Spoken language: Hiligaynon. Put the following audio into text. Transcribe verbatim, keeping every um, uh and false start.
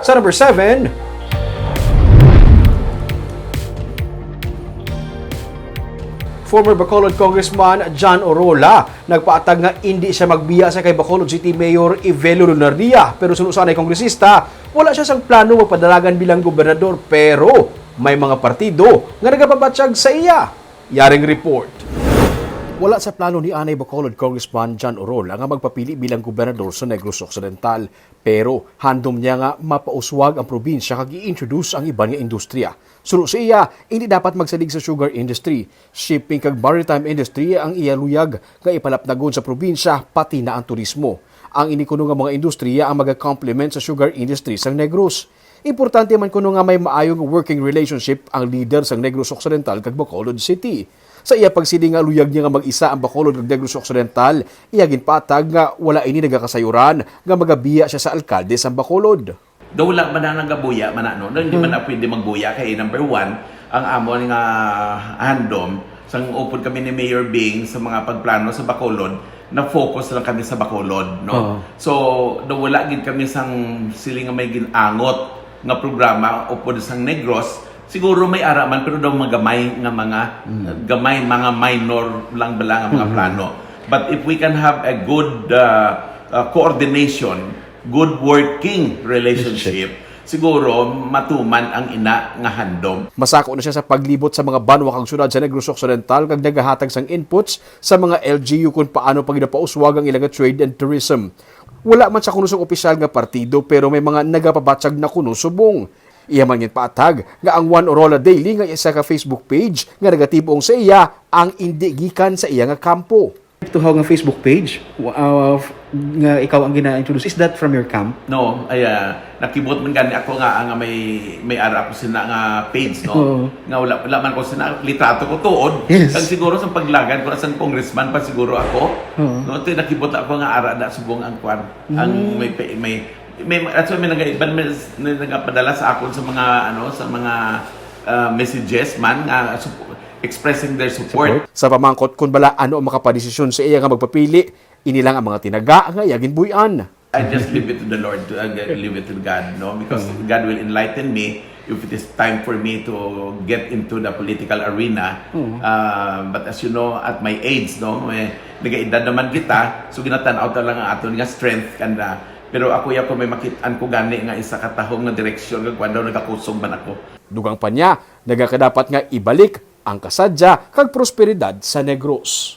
Sa number seven, former Bacolod Congressman John Orola nagpaatag nga indi siya magbiya sa kay Bacolod City Mayor Evelo Lunardia, pero suno sa anay kongresista, wala siya sang plano magpadalagan bilang gobernador, pero may mga partido nga nagapabatyag sa iya. Yaring report. Wala sa plano ni anay Bacolod Congressman John Orola nga magpapili bilang gobernador sa Negros Occidental, pero handom niya nga mapauswag ang probinsya kag i-introduce ang iban nga industriya. Suno sa iya, hindi dapat magsalig sa sugar industry, shipping kag maritime industry ang iya luyag nga ipalapnagon sa probinsya, pati na ang turismo. Ang ini kuno nga mga industriya ang maga-complement sa sugar industry sang Negros. Importante man kuno nga may maayo nga working relationship ang lider sang Negros Occidental kag Bacolod City. Sa iya pagsiling nga luyag niya nga mag-isa ang Bacolod kag Negros Occidental, iya ginpatag nga wala ini nagakasayuran nga magabiya siya sa alkalde sang Bacolod. Daw wala man na nagabuya man na, no? Daw hindi man na pwede magbuya kay number one, ang amon nga handom, sang upod kami ni Mayor Bing sa mga pagplano sa Bacolod, na-focus lang kami sa Bacolod, no? Oo. So, daw wala gid kami sang siling nga may gin-angot nga programa upod sang Negros. Siguro may ara man, pero daw magamay nga mga, gamay, mga minor lang bala nga mga plano. But if we can have a good, uh, uh, coordination, good working relationship, siguro matuman ang ina nga handom. Masako na siya sa paglibot sa mga banwa kag syudad sa Negros Occidental kag nagahatag sang inputs sa mga L G U kon paano pa gid pauswag ang ila nga trade and tourism. Wala man sa kuno sang opisyal nga partido, pero may mga nagapabatyag na kuno subong. Iya man ginpatag nga ang One Orola Daily nga isa ka Facebook page nga nagatibong sa iya ang indi gikan sa iya nga kampo. Tuhaw nga Facebook page, uh, f-, nga ikaw ang gina-introduce, is that from your camp? No, ay, ah, nakibot man gani ako nga, nga may, may ara ako sina nga page, no? Oo. Nga wala, wala man ko sina, litrato ko tuod. Yes. Kag siguro sa paglagad ko na sang congressman pa siguro ako, Oo. no? Ito, nakibot ako nga ara na subong ang kwan. Ang Mm. may, pa- may, may, that's why may nagaiban, may, may nagapadala sa akon sa mga, ano, sa mga, ah, messages man nga sup-, expressing their support. Sa pamangkot kon bala ano ang makapadesisyon sa iya nga magpapili, ini lang ang mga tinaga nga iya ginbuy-an. I just leave it to the Lord, to, uh, leave it to God, no? Because Mm. God will enlighten me if it is time for me to get into the political arena. Mm. Uh, but as you know, at my age, no, may nagaedad naman kita, so ginatan-aw ta lang ang aton nga strength, kanda. Pero ako, ako may makit-an ko gani nga isa ka tahom nga direksyon, kag kuwan daw nagakusog man ako. Dugang pa niya, nagakadapat nga ibalik ang kasadya kag prosperidad sa Negros.